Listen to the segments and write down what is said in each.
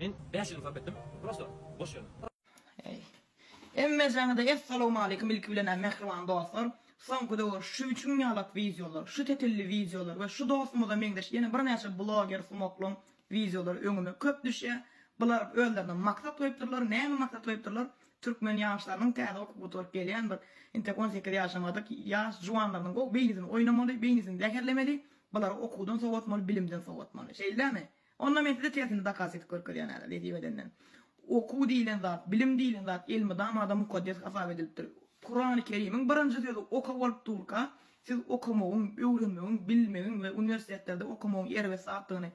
Men bäş ýylymy sarp etdim, prosto boş ýerine. Eý. Hemmejaňyza essalowmaleýkim ilki bilenä mähriban dostlar. Soňky döwür şu üçüň ýalak wideolar, şu tetelli wideolar we şu dostumyza meňzeş ýene birnäçe bloger sumaklaň wideolary öňüme köp düşýär. Bular özlerine maksat goýupdyrlar. Näme maksat goýupdyrlar? Türkmen ýaşlarynyň täze okuw gutaryp gelýän bir entek 18 ýaşamadyk ýaş juwanlarynyň gowy beýnisini oýnamaly, beýnisini zäherlemeli, bulary okuwdan sowatmaly, bilimden sowatmaly. Şeýle dälmi? Onda men size tersini dokaz edip görkezýän häzir nesip edenden. Okuw diýlen zat, bilim diýlen zat elmydama-da mukaddes hasap edilipdir. Kurany Kerimiň birinji sözi oka bolup durka, siz okamagyň, öwrenmegiň, bilmegiň we uniwersitetlerde okamagyň erbet zatdygyny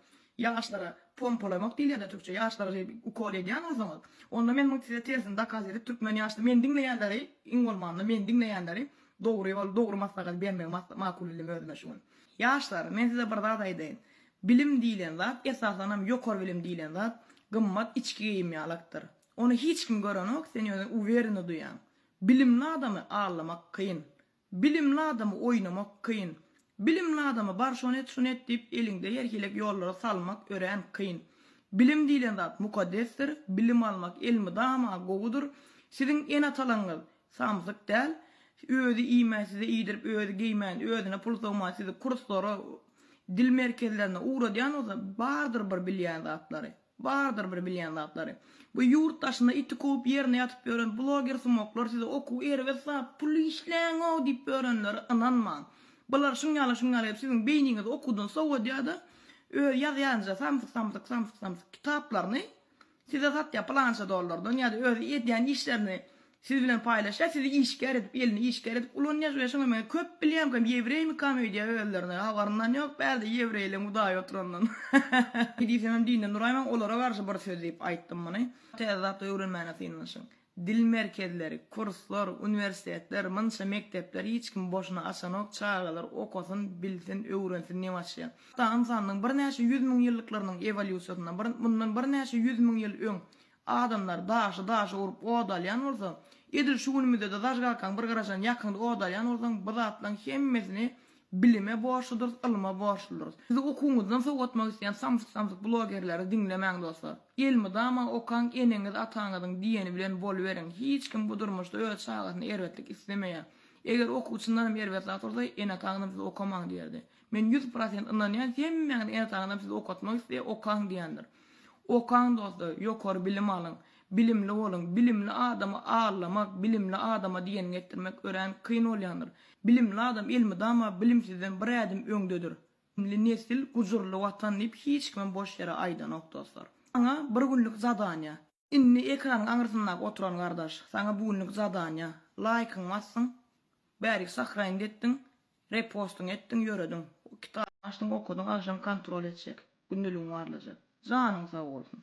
ýaşlara pompalamak diýilýär-dä türkçe, ýaşlara şeýdip ukol edýän bolsaňyz, onda men muny size tersini dokaz edip türkmen ýaşlar, meni diňleýänleri, iň bolmanda meni diňleýänleri dogry ýol, dogry maslahaty bermegi makul bildim özüme şu gün. Ýaşlar, men size bir zat aýdaýyn. Bilim diýlen zat, esasanam ýokary bilim diýlen zat gymmat içki geýim ýalakdyr. Ony hiç kim görenok, sen ýöne uwereno duýaň. Bilimli adamy aldamak kyn. Bilimli adamy oýnamak kyn. Bilimli adamy bar şony et, şuny et diýip eliňde her hilek ýollara salmak örän kyn. Bilim diýlen zat mukaddesdir, bilim almak elmydama gowudyr. Siziň ene-atalaňyz samsyk däl, özi iýmän size iýdirip, özi geýmän, özüne pul sowman sizi kurslara, Dil merkezlerine ugradýan bolsa bardyr bir bilýän zatlary. Bardyr bir bilýän zatlary. Bu ýurt daşynda iti kowup ýerine ýatyp ýören bloger sumaklar size okuw erbet zat, pul işläňow diýip ýörenlere ynanmaň. Bular şuň ýaly şuň ýaly edip siziň beýniňizi okuwdan sowadýada öz ýazýanja samsyk samsyk samsyk samsyk kitaplaryny Size satýar pylança dollardan ýa-da özi edýän işlerini siz bilen paýlaşýar, sizi işgär edip, elini işgär edip ulanýar we şoňa men köp bilýämkäm ýewreýmikam öýdýär özlerine, habaryndan ýok bärde ýewreýleň hudaýy oturandan. Diýsemem dinden duraýmaň olara garşy bir söz diýip aýtdym muny. Täze zatlar öwrenmäne synanyşyň. Dil merkezleri, kurslar, uniwersitetler, munça mekdepler hiç kim boşuna açanok, çagalar okasyn, bilsin, öwrensin diýip açýar. Hatda ynsanyň birnäçe 100000 ýyllyklarynyň ewolýusiýasynda bir mundan birnäçe 100000 ýyl öň adamlar daşy daşa urup ot alýan bolsa, edil şu günümizde-de zažgalkaň bir gyraşan ýakyňda ot alýan bolsaň, bu zatlaryň hemmesini Bilime borçludyrys, ylma borçludyrys. Sizi okuwyňyzdan sowatmak isleýän samsyk-samsyk blogerleri diňlemäň dostlar. Elmydama okaň, eneňiz, ataňyzyň diýeni bilen boluberiň. Hiç kim bu durmuşda öz çagasyna erbetlik islemeýär. Eger okuw çyndanam erbet zat bolsa, ene-ataňyzam sizi okamaň diýerdi. Men 100% ynanýan, hemmäňiziň ene-ataňyzam sizi okatmak isleýär, okaň diýendir. Okaň dostlar, ýokary bilim alyň. Bilimli boluň. Bilimli adamy aldamak, bilimli adama diýeniňi etdirmek örän kyn bolýandyr. Bilimli adam elmydama bilimsizden bir ädim öňdedir. Bilimli nesil, gujurly watan diýip hiç kimem boş ýere aýdanok dostlar. Saňa bir günlük zadaniýa. Indi ekranyň aňyrsyndaky oturan gardaş, saňa bu günlük zadaniýa. Laýkyňy basdyň, bärik sahraýyňy etdiň, Repostyňy etdiň ýörediň. Kitap açdyň okadyň agşam kontrol etjek. Gündeligiňi barlajak. Janyň sag bolsun.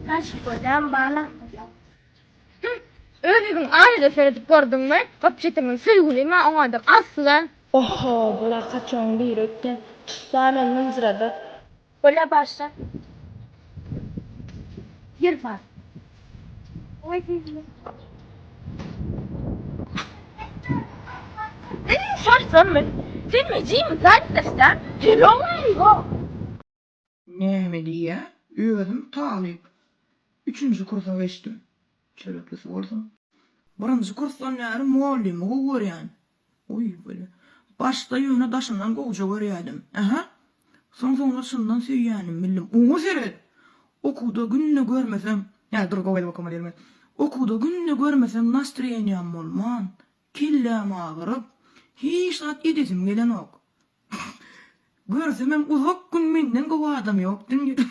Daş bolýan bala. Hüm, öz ýüzüň aýnada seredip gördüňmi? Gapjetiňiň söýgülim-ä oňa-da asla. Oho, bular kaçogyň biri ötken. Tutsa meni mynjyradar. Bolýa bagyşla. Gir bar. Oý diýdim. Şaşdyrmy? Sen mejimi zatdaşda. Hello. Näme diýýä? Özüm talyp. Üçünji kursa geçdim. Çöreklisi bolsun. Birinji kursdan bäri mugallymy gowy görýän. Oý, bile. Başda ýöne daşyndan gowuja görýädim. Ähä. Soň-soňlar çyndan söýýänimi bildim. Oňa seret! Okuwda günde görmesem, ýa dur gowy edip okamaly ýerime. Okuwda günde görmesem nastroýeniýam bolman, kelläm agyryp, hiç zat edesim gelenok. Görsemem uzak gün menden gowy adam ýok dünýede.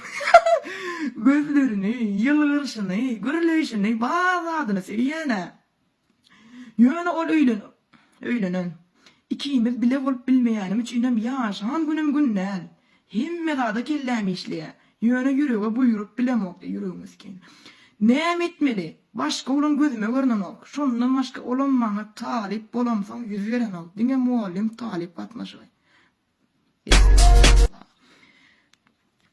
Gözlerini, ýylgyryşyny, gürleýşini, bar zadyny söýýän-ä. Ýöne ol öýlen öýlenen. Ikimiz bile bolup bilmeýänim üçinem ýaşan günüm gün däl. Hemme zada kelläm işleýär. Ýöne ýürege buýrup bilemok diý ýüregiňi sikeyim. Näme etmeli? Başga oglan gözüme görnenok. Şondan başga olam maňa talyp bolamsoň ýüz berenok. Diňe mugallym talyp gatnaşygy.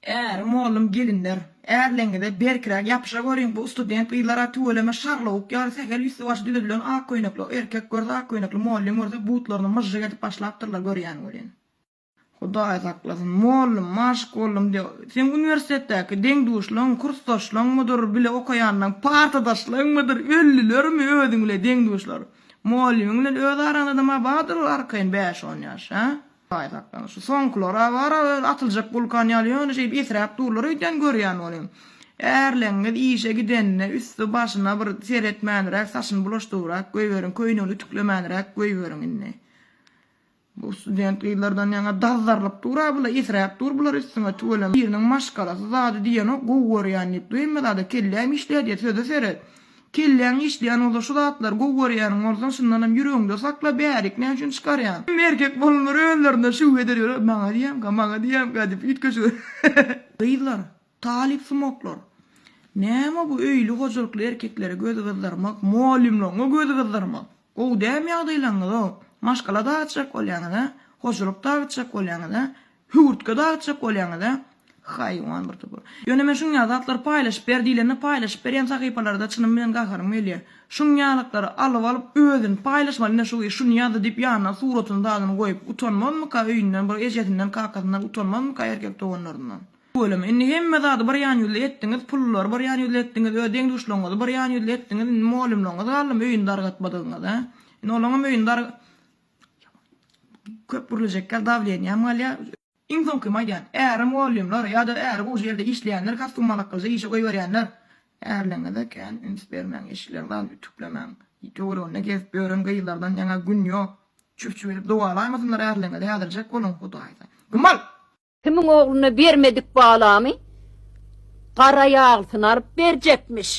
Äri mollum gelinler, ärleňize berkiräk ýapyşa görüň, bu student gyzlara tüweleme şarlawuk ýaly sähel üsti başy düzedilen ak köýnekli erkek görse ak köýnekli mollym görse butlaryny myžžyk edip başlapdyrlar görýän welin. Hudaý saklasyn, mollum, maşyk boldum diýip, seň uniwersitetdäki deň-duşlaň, kursdaşlaňmydyr, bile okaýanlaň, partadaşlaňmydyr, öllülermi özüň bile deň-duşlar? Mollymyň bilen öz araňda-da bardyr bir arkaýyn bäş-on ýaş, hä? Hudaý saklasyn, şu soňkular-a bar-a özi atyljak wulkan ýaly ýöne şeýdip esräp durlar öýdýän görýän welin. Ärleňňiz işe gidende üsti-başyna bir seretmänräk, saçyny bulaşdybrak goýberiň, köýnegini ütüklemänräk goýberiň indi. Bu student gyzlardan ýaňa dazzarylyp dur-a bular, esräp dur bular üstüňe tüweleme. Biriniň maşgalasy zady diýenok gowy görýän diýip dur hemme zada kelläm işleýär diýýär söze seret. Kelläň işleýän bolsa şu zatlary gowy görýäniň bolsa şundanam ýüregiňde sakla bärik näme üçin çykarýaň. Hemme erkek bolanlar özlerinde şübhe eder ýörer maňa diýýämka maňa diýýämka diýip üýtgeşik. Gyzlar, talyp sumoklar. Näme bu öýli hojalykly erkeklere göz gyzdyrmak, mugallymlaryňa göz gyzdyrmak. Gowy dämi ýagdaýlaryňyz-ow? Maşgala dagytjak bolýaňyz-a? Hojalyk dagytjak bolýaňyz-a? Höwürtge dagytjak bolýaňyz-a? Haýwan bir topar. Ýöne men şuň ýaly zatlary paýlaşyp ber diýlende paýlaşyp berýän sahypalarda çynym bilen gaharym gelýär. Şuň ýalyklary alyp-alyp özüni paýlaşmaly ine şu gyz şuny ýazdy diýip ýanyna suratyny zadyny goýup utanmazmyka öýünden bir ejesinden kakasyndan utanmazmyka erkek doganlaryndan. Tüweleme, indi hemme zady bir ýan ýüzli etdiňiz, pullary bir ýan ýüzli etdiňiz, öz deň-duşlaryňyzy bir ýan ýüzli etdiňiz, indi mugallymlaryňyz galdymy öýüni dargatmadygyňyz, hä? Indi olaňam öýüni dar Köp gürlejekkä dawleniýam galýar. Iň soňkymy aýdýan, äri mugallymlar ýa-da äri gowy ýerde işleýänler kostum malaklyja işe goýberýänler, ärleriňize kän üns bermäň, eşiklerini zat ütüklemäň, töwereginde gezip ýören gyzlardan ýaňa gün ýok, çüf-çüf edip dowalaýmasynlar ärleriňizi häzirjek boluň, Hudaýsa. Güm bol! Kimiň ogluna bermedik balamy gara ýaglysyny alyp berjekmiş.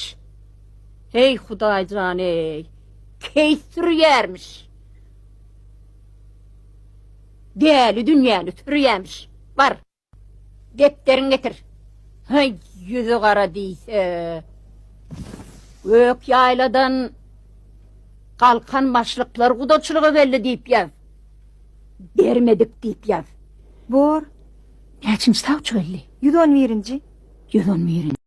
Heý, Hudaý jan-eý, keýp sürýärmiş. Däli dünýäni sürýärmiş. Bar, depderiňi getir. Heý, ýüzi gara diýse. Gök ýaýladan galkan başlyklar gudaçylyga geldi diýip ýaz. Bermedik diýip ýaz. Bor. Näçinji sawçy geldi? 111-nji. 111-nji.